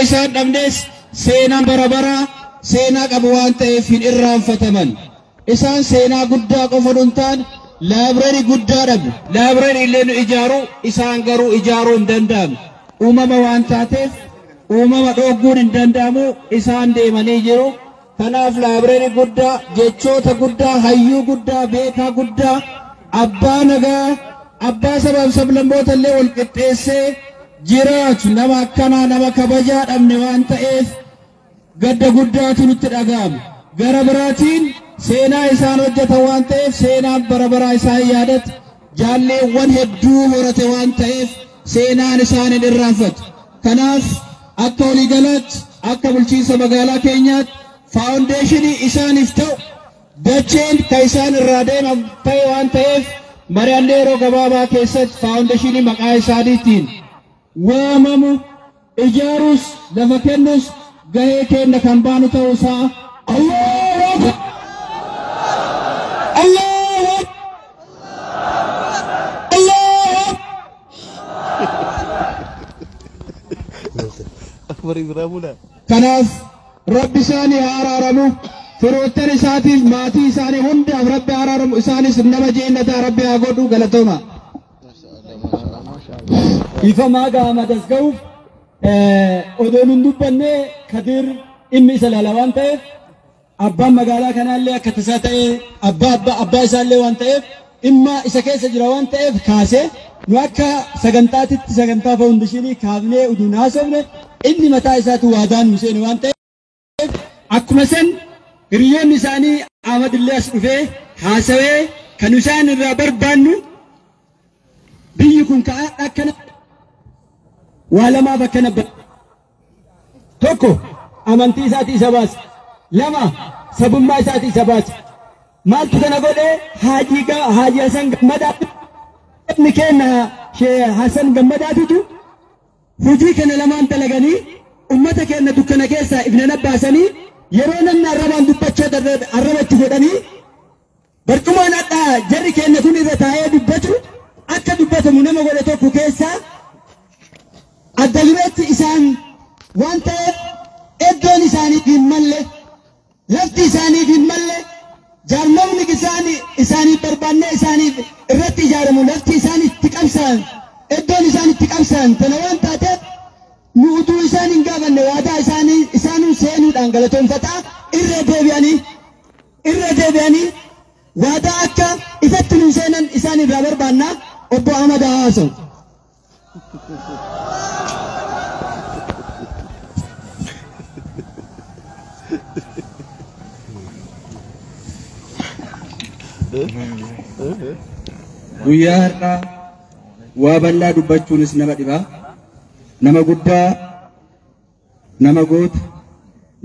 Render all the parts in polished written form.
isaan dhabnes seenaan bara bara seenaa qabu waan ta'eef hin irraanfataman. Isaan seenaa guddaa qofa hin taane laabireerii guddaa dhabne. Laabireerii illee nu ijaaru isaan garuu ijaaruu hin danda'amu. Uumama waan taateef uumama dhoogguun hin danda'amu isaan deemanii jiru. Kanaaf laabireerii guddaa, jechoota guddaa, hayyuu guddaa, beekaa guddaa, abbaa nagaa, abbaa sabaaf sablammoota illee wal qixxeessee jiraatu nama akkanaa nama kabajaa dhabne waan ta'eef gadda guddaatu nutti dhaga'ama. Gara biraatiin seenaa isaan hojjetan waan ta'eef seenaan bara baraa isaan yaadatu jaalleewwan hedduu horate waan ta'eef seenaan isaan hin irraanfatu. Kanaaf akka waliigalaatti akka bulchiinsa magaalaa keenyaatti faawundeeshinii isaaniif ta'u dacheen kan isaan irraa deeman ta'e waan ta'eef mari'annee yeroo gabaabaa keessatti faawundeeshinii maqaa isaaniitiin waamamu ijaarus lafa kennus gahee keenya kan baanu ta'uu isaa Allahu Allahu Allahu Kanaaf Rabbi isaanii haa araaramu, firoottan isaatiif maatii isaanii hundaaf Rabbi haa araaramu, isaanis nama jeennataa Rabbi haa godhu. Galatooma. Ifamaa gaama tasga'uuf odoon hin dubbanne Kadir dhimmi isa laala waan ta'eef abbaan magaalaa kanaallee akka tasaa ta'ee abbaa isaallee waan ta'eef dhimma isa keessa jira waan ta'eef kaasee nu akka sagantaatitti sagantaa faawundeeshinii kaafnee utuu haasofne inni mataa isaatu waadaan nu seene waan ta'eef akkuma san hiriyoonni isaanii Ahmad illee as dhufee haasawee kan isaan irraa barbaannu biyyi kun ka'aa akkana waa lamaaf akkana tokko amantii isaati isa baasa, lama sabummaa isaati isa baasa. Maaltu kana godhee Haaji Hasan Gammadaa inni kenna Shee Hasan Gammadaatitu hojii kana lamaan dalaganii ummata keenya dukkana keessaa ifna baasanii yeroo namni arrabaan dubbachuu arrabatti godhanii barcumaan hadhaa jarri keenya kun irra taa'ee dubbatu akka dubbatamu nama godhe tokko keessaa adda dureetti isaan waan ta'eef iddoon isaaniif hin malle, lafti isaaniif hin malle, jaarmamni isaaniif barbaannee isaaniif irratti ijaaramu lafti isaan itti qabsaan iddoon isaan itti qabsaan tana waan taateef nu utuu isaan hin gaafanne waadaa isaanii isaanuu seenuudhaan galatoonfataa irra deebi'anii waadaa akka ifatti nu seenan isaan irraa barbaannaa. Obbo Ahmad Haasawu. Guyyaa har'aa waa bal'aa dubbachuunis nama dhibaa, nama guddaa, nama goota,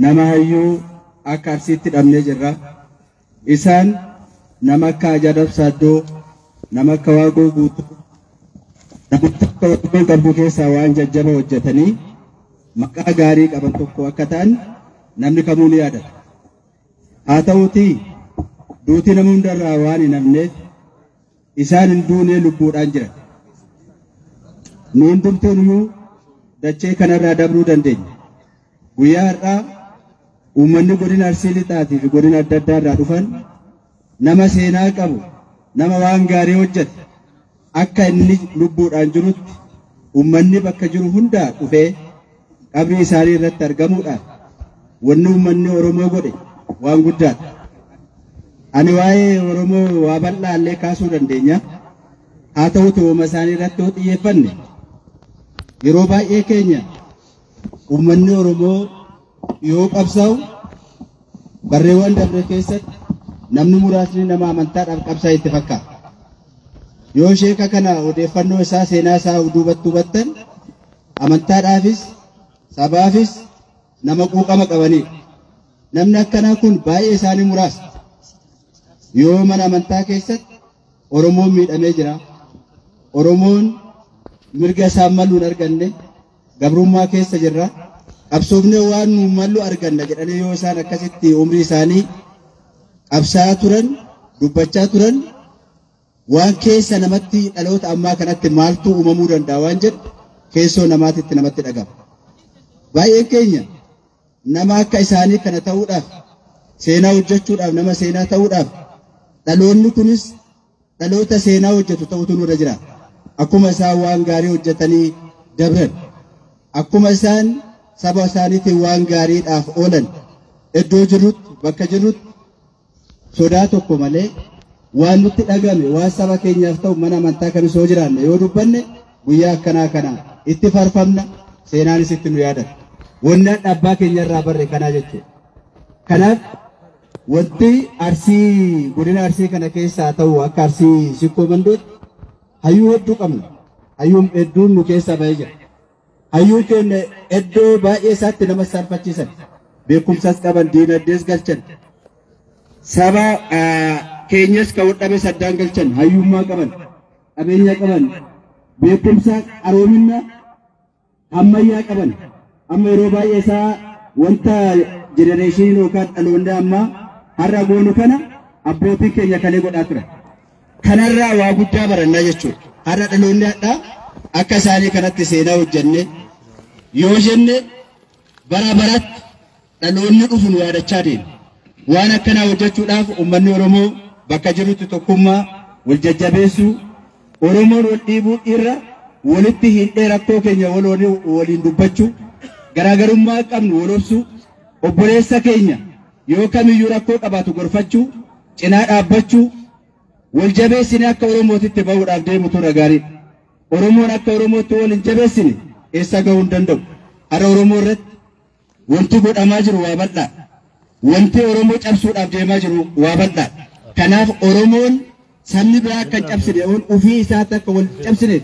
nama hayyuu akka Arsiitti dhabnee jirra. Isaan nama akka Ajaa'ib Saaddoo, nama akka Waaqoo Guutuu, namoota akka Waaqoo qabdu keessaa waan jajjaba hojjetanii maqaa gaarii qaban tokko akka ta'an namni kamuu ni yaadata. Haa ta'uutii duuti nama hundarraa waan hin hafneef isaan hin duunee lubbuudhaan jiran. Nu hundumtuuyyuu dachee kanarraa dabruu dandeenya. Guyyaa har'aa uummanni godina Arsii Lixaatii fi godina adda addaa irraa dhufan nama seenaa qabu, nama waan gaarii hojjete akka inni lubbuudhaan jirutti uummanni bakka jiru hundaa dhufee qabrii isaanii irratti argamuudhaan wanni uummanni Oromoo godhe waan guddaadha. Ani waa'ee Oromoo waa bal'aa illee kaasuu dandeenya. Haa ta'uuti uuma isaanii irratti yoo xiyyeeffanne yeroo baay'ee keenya uummanni Oromoo yoo qabsaa'u barreewwan dabre keessatti namni muraasni nama amantaadhaaf qabsaa'e itti fakkaata. Yoo sheeka kana odeeffannoo isaa seenaa isaa duubatti hubattan amantaadhaafis sabaafis nama quuqama qabanidha. Namni akkanaa kun baay'ee isaanii muraasa. Yoo mana amantaa keessatti Oromoon miidhamee jira. Oromoon mirga isaan mallu hin arganne, gabrummaa keessa jirra. Qabsoofnee waan nu mallu arganna jedhanii yoo isaan akkasitti umrii isaanii qabsaa turan, dubbachaa turan waan keessa namatti dhaloota ammaa kanatti maaltu uumamuu danda'a waan jedhu keessoo namaatitti namatti dhagama. Baay'een keenya nama akka isaanii kana ta'uudhaaf seenaa hojjechuudhaaf nama seenaa ta'uudhaaf dhaloonni kunis dhaloota seenaa hojjetu ta'utu nurra jira. Akkuma isaan waan gaarii hojjetanii dabran, akkuma isaan saba isaaniitiin waan gaariidhaaf oolan, iddoo jirrutti bakka jirrutti sodaa tokko malee waan nutti dhagame waan saba keenyaaf ta'u mana amantaa kamis yoo jiraanne yoo dubbanne guyyaa akkanaa kana itti farfamna, seenaanis itti nu yaadata. Wanni abbaa keenya irraa barre kanaa jechuudha. Kanaaf wanti Arsii godina Arsii kana keessaa ta'u akka Arsii Sikkoo Mandootti hayyuu hedduu qabna. Hayyuun hedduun nu keessaa bahee jira. Hayyuun keenya iddoo baay'ee isaatti nama saalfachiisan. Beekumsas qaban, diinagdees galchan. Saba keenyas kan dhabe saddaan galchan, hayyummaa qaban, qabeenya qaban, beekumsa qaroomina ammayyaa qaban. Amma yeroo baay'ee isaa wanta jenereeshinii yookaan dhaloonni ammaa har'a goonu kana abbootiin keenya kalee godhaa ture. Kanarraa waa guddaa barannaa jechuudha. Har'a dhaloonni hadhaa akka isaanii kanatti seenaa hojjenne yoo jenne bara baratti dhaloonni dhufu nu yaadachaa deema. Waan akkanaa hojjechuudhaaf uummanni Oromoo bakka jirutti tokkummaa wal jajjabeessuu, Oromoon wal dhiibuu irra walitti hidhee rakkoo keenya waliin dubbachuu, garaagarummaa qabnu wal obsuu, obboleessa keenya yoo kamiyyuu rakkoo qabaatu gorfachuu, cinaa dhaabbachuu, wal jabeessine akka Oromootitti bahuudhaaf deemutu irra gaariidha. Oromoon akka Oromootti wal hin jabeessine eessa gahuu hin danda'u. Har'a Oromoo irratti wanti godhamaa jiru waa bal'aa. Wanti Oromoo cabsuudhaaf deemaa jiru waa bal'aa. Kanaaf Oromoon sabni biraa akka hin cabsine ofii isaatti akka wal cabsine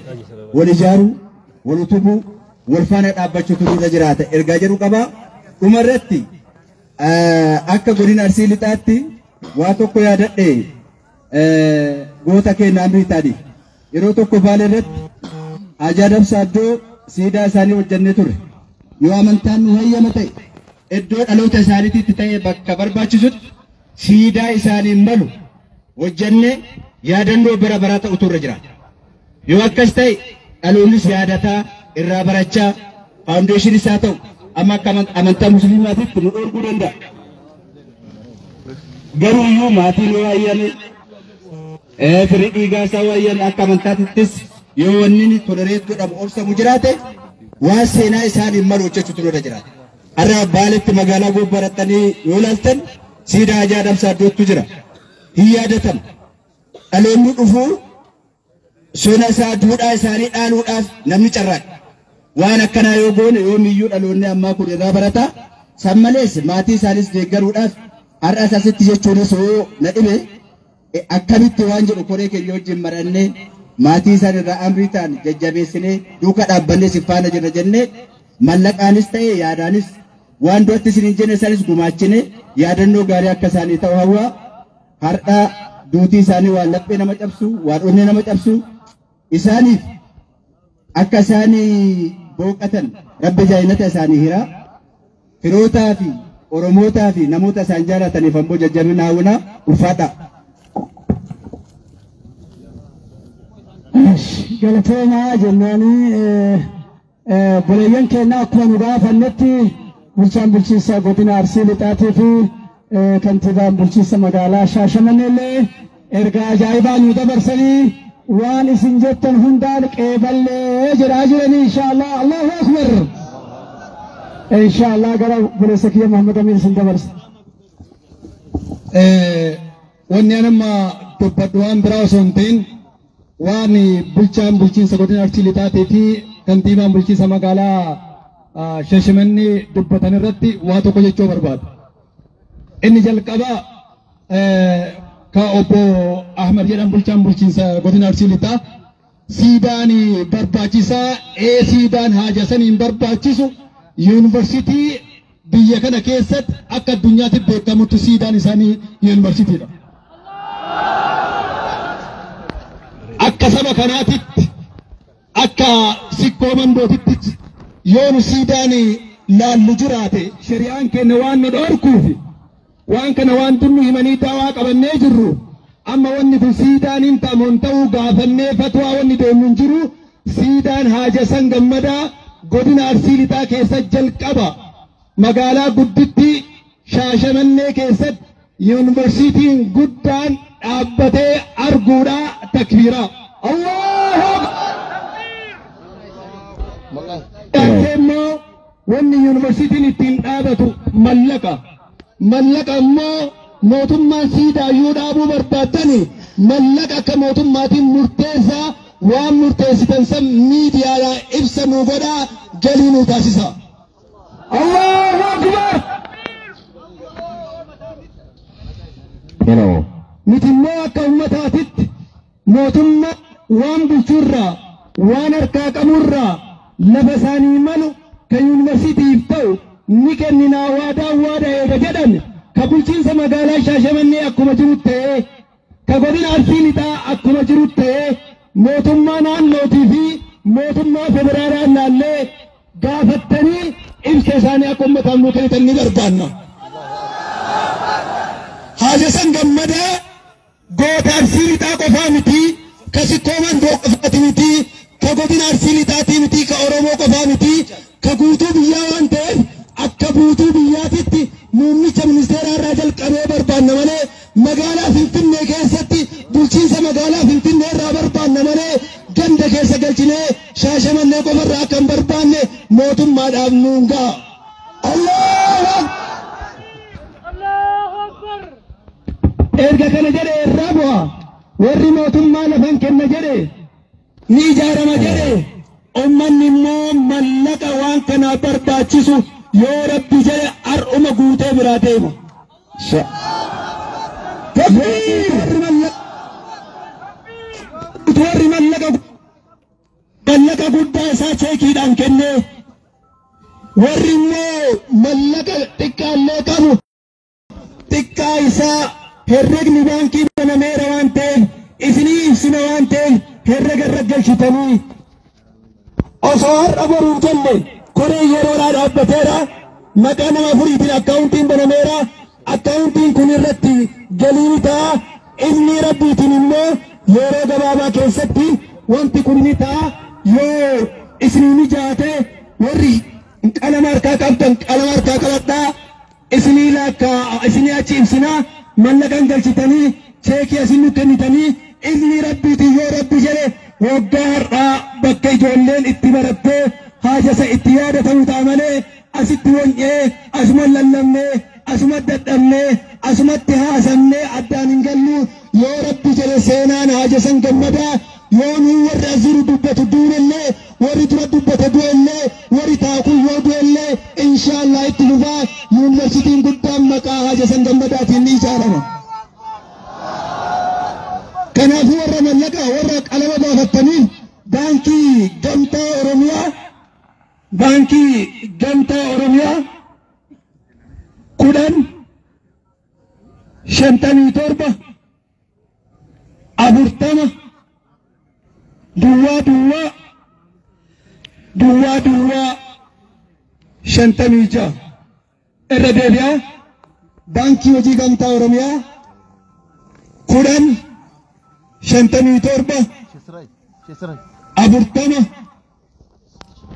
wal ijaaruu, wal utubuu, wal faana dhaabbachuutu nurra jiraata. Ergaa jedhu qabaa. Dhuma irratti akka godina Arsii Lixaatti waa tokko yaadadhe goota keenya Amrii Taadii. Yeroo tokko Baale irratti Haajaa Dabsaa iddoo siidaa isaanii hojjennee turre. Yoo amantaan nu hayyama ta'e iddoo dhaloota isaaniitti ta'e bakka barbaachisutti siidaa isaaniin malu hojjennee yaadannoo bara baraa ta'utu irra jira. Yoo akkas ta'e dhaloonnis yaadataa irraa barachaa faawundeeshinii isaa ta'u amma akka amantaa musliimaatitti nu dhorkuu danda'a. Garuu iyyuu maatiin yoo hayyame firii dhiigaa isaa yoo hayyame akka amantaatittis yoo wanni tolereet godhamu obsamu jiraate waan seenaa isaaniin malu hojjechuutu nurra jiraata. Har'a Baaletti magaalaa gobbarattanii yoo ilaaltan siidaa Haajaa Adamsaa iddootu jira. Hin yaadatama. Dhaloonni dhufuu sona isaa duudhaa isaanii dhaaluudhaaf namni carraaqa. Waan akkanaa yoo goone yoomiyyuu dhaloonni ammaa kun irraa barata. San malees maatii isaanis deeggaruudhaaf har'as asitti jechuunis yoo na dhibe akkamitti waan jedhu koree keenya wajjin marannee maatii isaan irraa amrii ta'an jajjabeessinee duuka dhaabbannee si faana jirra jennee mallaqaanis ta'e yaadaanis waan duratti isin hin jenne isaanis gumaachine yaadannoo gaarii akka isaanii ta'u hawwaa. Har'a duutii isaanii waan laphee nama cabsu, waan onnee nama cabsu isaaniif akka isaanii booqatan Rabbi jaayinata isaanii hira. Firootaa fi Oromootaa fi namoota isaan jaalataniif ammoo jajjabina hawwina ulfaadha. Galatoomaa jennaanii obboleeyyan keenya akkuma nu gaafannetti bulchaan bulchiinsa godina Arsii Lixaatii fi kantiibaan bulchiinsa magaalaa Shaashamannee illee ergaa ajaa'ibaa nu dabarsanii waan isin jettan hundaan qeeballee jedhaa jiranii inshaallah. Allahu Akbar. Inshaallah gara obboleessa kiyya Muhammad Amin isin dabarsa. Wanni ani amma dubbadhu waan biraa osoo hin ta'in waan bulchaan bulchiinsa godina Arsii Lixaatii fi kantiibaan bulchiinsa magaalaa Shaashamannee dubbatan irratti waa tokko jechuu barbaada. Inni jalqabaa ka obbo Ahmad jedhan bulchaan bulchiinsa godina Arsii Lixaa siidaan barbaachisaa siidaan haaja saniin barbaachisu yuunivarsiitii biyya kana keessatti akka addunyaatti beekamutti siidaan isaanii yuunivarsiitiidha. Akka saba kanaatitti akka Sikkoo Mandootitti yoo nu siidaan laallu jiraate shari'aan keenya waan nu dhorkuufi waan kana waan dunnu himanii daawaa qabannee jirru amma wanni kun siidaan hin ta'amu hin ta'uu gaafannee fatwaa wanni deemu hin jiru siidaan haaja san gammadaa godina Arsii Lixaa keessa jalqaba magaalaa gudditti Shaashamannee keessatti yuunivarsiitiin guddaan dhaabbatee arguudha takbiiraa. Allahu Akbar. Immoo wanni yuunivarsiitiin ittiin dhaabatu mallaqa. Mallaqa immoo mootummaan siidaayyuu dhaabuu barbaaddani mallaqa akka mootummaatiin murteessaa waan murteessitan san miidiyaadhaa ibsa nuu godhaa galii nuu taasisa. Allahu Akbar. Nuti immoo akka uummataatitti mootummaa waan bulchuurraa waan harkaa qaburraa lafa isaanii malu kan yuunivarsiitiif ta'u ni kenninaa waadaa waada eega jedhan ka bulchiinsa magaalaa Shaashamannee akkuma jiru ta'ee ka godina Arsii Lixaa akkuma jiru ta'ee mootummaa naannootii fi mootummaa federaalaa laallee gaafattanii ibsa isaanii akka uummataaf nuu kennitan ni barbaanna. Haajasan Gammadaa goota Arsii Lixaa qofaa miti, ka Sikkoo Mandoo qofaati miti, ka godina Arsii Lixaatii miti, ka Oromoo qofaa miti, ka guutuu biyyaa waan ta'eef akka guutuu biyyaatitti muummicha ministeeraa irraa jalqabee barbaanna malee magaalaa Finfinnee keessatti bulchiinsa magaalaa Finfinnee irraa barbaanna malee ganda keessa galchinee Shaashamannee qofarraa akka hin barbaanne mootummaadhaaf nuun ga'a. Allahu Akbar! Erga kana jedhe irraa bu'a. Warri mootummaa lafan kenna jedhe ni ijaarama jedhe ummanni immoo mallaqa waan kanaaf barbaachisu yoo Rabbi jedhe har'uma guutee biraa deema. Warri mallaqa guddaa isaa cheekiidhaan kennee warri immoo mallaqa xiqqaallee qabu xiqqaa isaa herregni baankii banameera waan ta'eef isinii ibsina waan ta'eef herrega irra galchitanii osoo har'a boruun jenne koree yeroodhaa dhaabbateera maqaa nama afuriitiin akkaawuntiin banameera akkaawuntiin kun irratti galii ni ta'a inni rabbiitiin immoo yeroo gabaabaa keessatti wanti kun ni ta'a yoo isinii mijaate warri qalama harkaa qabdan qalama harkaa qabadhaa isinii laakkaa isinii achi ibsinaa mallaqan galchitanii cheekii asin nu kennitanii izni rabbiitiin yoo rabbi jedhe waggaa har'aa bakka ijoolleen itti barattee haajasa itti yaadatamu ta'a malee asitti wonyee asuma lallabnee asuma dadhabnee asumatti haasannee addaan hin gallu yoo rabbi jedhe seenaan haajasan gammadaa yoo nuu warri as jiru dubbatu duunellee warri dura dubbate du'ellee warri taakuu yoo du'ellee inshaallah itti fufaa yuunivarsiitiin guddaan maqaa haajasan gammadaatiin ni ijaarama. Kanaafuu warra mallaqa warra qalama baafattanii baankii gamtaa Oromiyaa baankii gamtaa Oromiyaa 10 57 40 duwwaa duwwaa duwwaa duwwaa 56 irra deebi'aa baankii hojii gamtaa Oromiyaa 10 57 40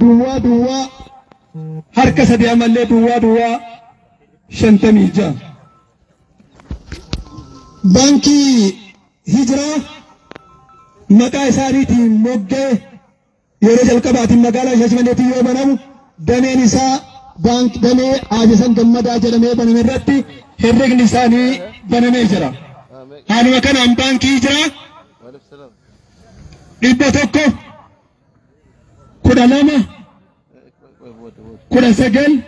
duwwaa duwwaa harka sadii ammallee duwwaa duwwaa 56 baankii hijiraa maqaa isaaniitiin moggee yeroo jalqabaatiin magaalaa Shaashamanneetti yoo banamu dameen isaa damee Haajasan Gammadaa jedhamee baname irratti herregni isaanii banamee jira. Haaluma kanaan baankii hijiraa 100 12 19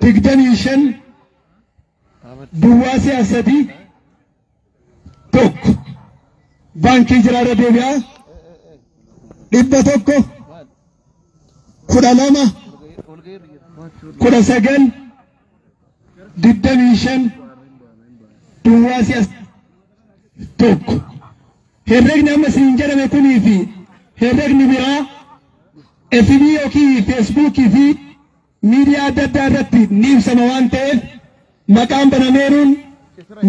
25 duwwaa si'a 3 1 baankii hijiraa irra deebi'aa 100 12 19 25 duwwaa si'a 1 herregni amma siin jedhame kunii fi herregni biraa FB yookiin Feesbuukii fi miidiyaa adda addaa irratti ni ibsama waan ta'eef maqaan banameeruun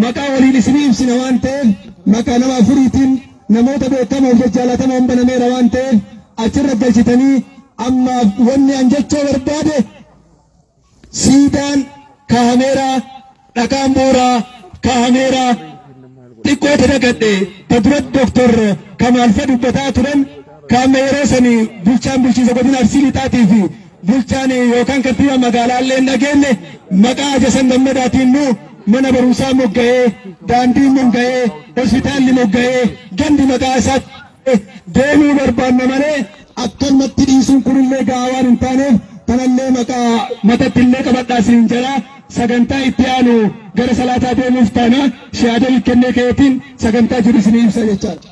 maqaa waliin isinii ibsina waan ta'eef maqaa nama afuriitiin namoota beekamoo fi jaalatamoon banameera waan ta'eef achirra galchitanii Ammaaf wanni an jechuu barbaade siidaan kaameeraa dhakaan bu'uuraa kaameeraa xiqqoo dagadhe ta dura Dooktor Kamaal fa dubbataa turan kaama yeroo sanii bulchaan bulchiinsa godina Arsii Lixaatii fi bulchaan yookaan kantiibaa magaalaa illee hin dhageenye maqaa Hajasan Gammadaatiin nu mana barumsaa mogga'ee daandiin mogga'ee hospitaalli mogga'ee gandi maqaa isaatti deemuu barbaanna malee akkanumatti dhiisuun kunillee gahaa waan hin taaneef tanallee maqaa matatti illee qabadhaa siin jedha. Sagantaa itti aanu gara salaataa deemuuf taana shihaada kennee keetiin sagantaa jiru isinii ibsa jechaadha.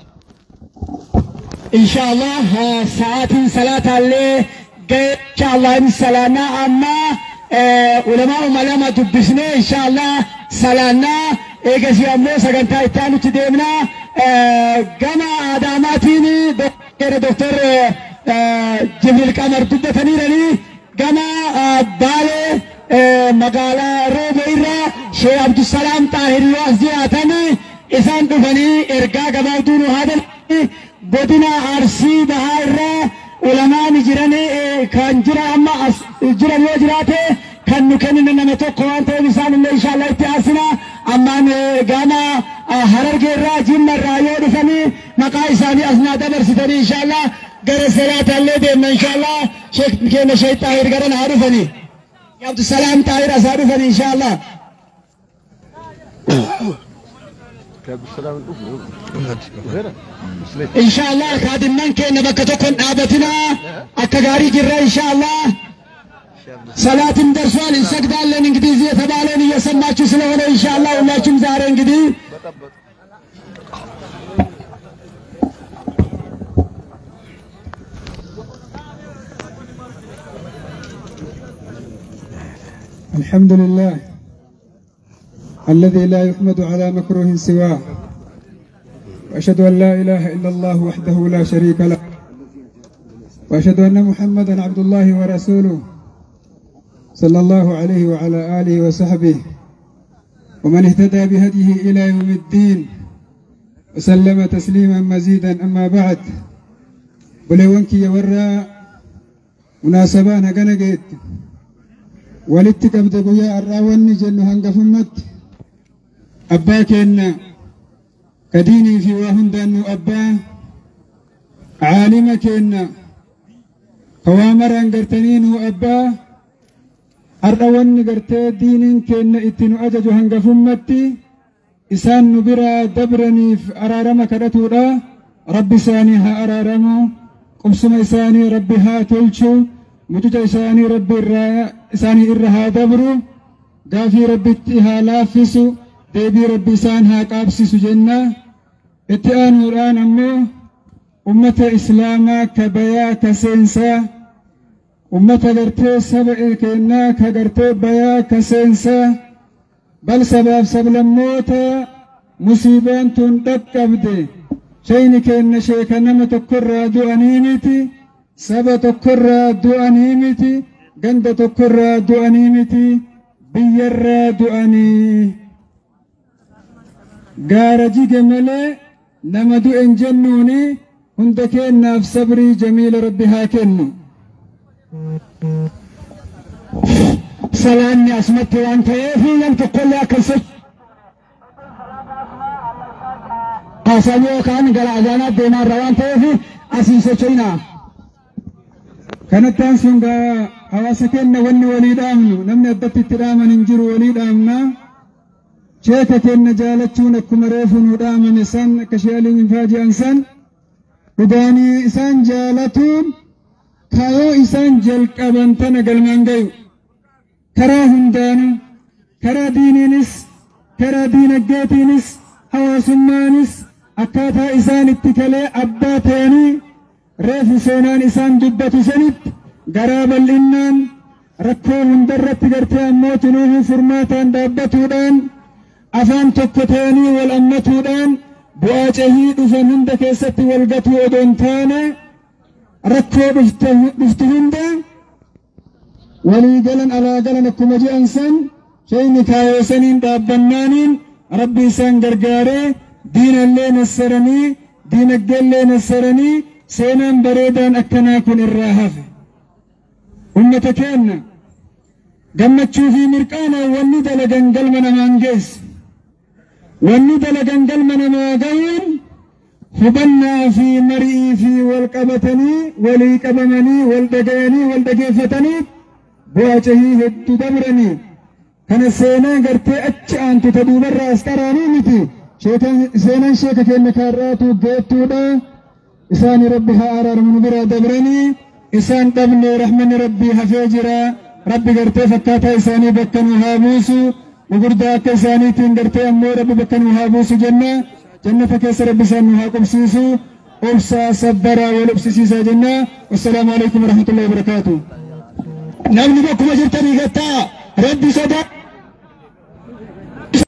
Inshallah sa'aatiin salaatallee ga'e inshallah in salaannaa amma ulamaa lama dubbisnee inshallah salaannaa eegasii ammoo sagantaa itti aanutti deemna. Gama Adaamaatiin Dooktar Jibriil Qamar dubbataniiranii gama Baalee magaalaa Roobee irraa Sheekh Abdusalaam Xaahir yoo as jiraatan isaan dhufanii ergaa gabaabduu nu haa dalaganii godina Arsii Bahaa irraa ulamaan jiran kan jira amma as jiran yoo jiraate kan nu kennine nama tokko waan ta'eef isaan illee inshallah itti aarsina. Ammaan gama Harargee irraa Jimma irraa yoo dhufanii maqaa isaanii as naa dabarsitanii inshallah gara salaatallee deemna inshallah. Sheekh keenya Sheekh Xaahir gara naa dhufanii. Abdusalaam Xaahir as haa dhufanii inshallah. Inshallah kaadhimman keenya bakka tokko hin dhaabatinaa akka gaarii jirra inshallah. ሰላትም ደርሷል እንሰግዳለን። እንግዲህ እዚህ የተባለውን እየሰማችሁ ስለሆነ ኢንሻአላህ ሁላችሁም ዛሬ እንግዲህ الحمد لله الذي لا يحمد على مكروه سواه، وأشهد أن لا إله إلا الله وحده لا شريك له، وأشهد أن محمدا عبد الله ورسوله صلى الله عليه وعلى آله وصحبه ومن اهتدى بهديه إلى يوم الدين وسلم تسليما مزيدا. أما بعد، بلوانكي يورا مناسبة قنقيت ولدت قبض قيا الراوني جن هنقفمت أباكن كديني في واهندن أبا عالمكن قوامر أنقرتنين أبا الراوني قرتي دينين كن اتنو أجج هنقفمتي إسان نبرا دبرني في أرارم كرتورا ربي ساني ها أرارمو قمسم إساني ربي ها تلشو متجا إساني ربي إساني إرها دبرو قافي ربي اتها لافسو ديبي ربي إسان ها قابسسو جنة اتآن ورآن أمو أمة إسلاما كبيا كسينسا أمة قرتي سبع كينا كقرتي بيا كسينسا بل سبب سبل موتا مصيبان تندق أبدي شيني كأن شيك نما تكرر دؤنيمتي سبا تكرر دؤنيمتي غند تكرر دؤنيمتي بير دؤني غارجي جملة نما دؤن جنوني هندكين ناف صبري جميل ربي هاكنو سلامي أسمت وأنت في لم تقل لك السج قاسمي كان قال أذانات دينار روان تيفي أسين سوچينا كانت تانسون حواسكن وني وليد آمنو نمني أدت التراما ننجر وليد آمنا شيكة جالتشون كمريفون وداما نسان كشيالي من فاجئ أنسان وداني إسان جالتون كايو إسان جلق أبنتنا قلمان كرا هندانو كرا دينينس كرا دينجاتينس حواسمانس أكاتا إسان اتكالي أباتيني ريف سينان إسان دبتو سنت غراب الإنان ركو هندرت قرتي أموتنوه فرماتان دابتو دان أفان تكتاني والأمتو دان بواجهي دفن هندك ست والقتو ودونتانا ركو بفتهندا ولي قلن على قلن كما جي أنسان شيني كايوسنين دابنانين ربي سان غرغاري دين اللي نسرني دين اللي نسرني سينان بريدان أكناكن الراهف. Ummata keenya gammachuu fi mirqaana wanni dalagan galma namaan geessu. Wanni dalagan galma namaa gahuun hubannaa fi marii fi wal qabatanii, walii qabamanii, wal dhagayanii, wal dhageeffatanii bu'aa cehii hedduu dabranii. Kana seenaa gartee achi aantu ta duubarraa as qaraanii miti. Seenaan sheeka keenya kaarraatu geettuudha. Isaani Rabbi haa araaramu, nu biraa dabranii. Isaan dhabne, rahmanni Rabbii hafee jira. Rabbi gartee fakkaataa isaanii bakka nu haa buusu. Gugurdaa akka isaaniitiin gartee ammoo Rabbi bakka nu haa buusu jenna. Jannata keessa Rabbi isaan nu haa qubsiisu. Obsaa, sabbaraa, wal obsisiisaa jenna. Wassalaamu alaikum warahmatullahi wabarakaatu. Namni bakkuma jirtanii gattaa Rabbi sodaa.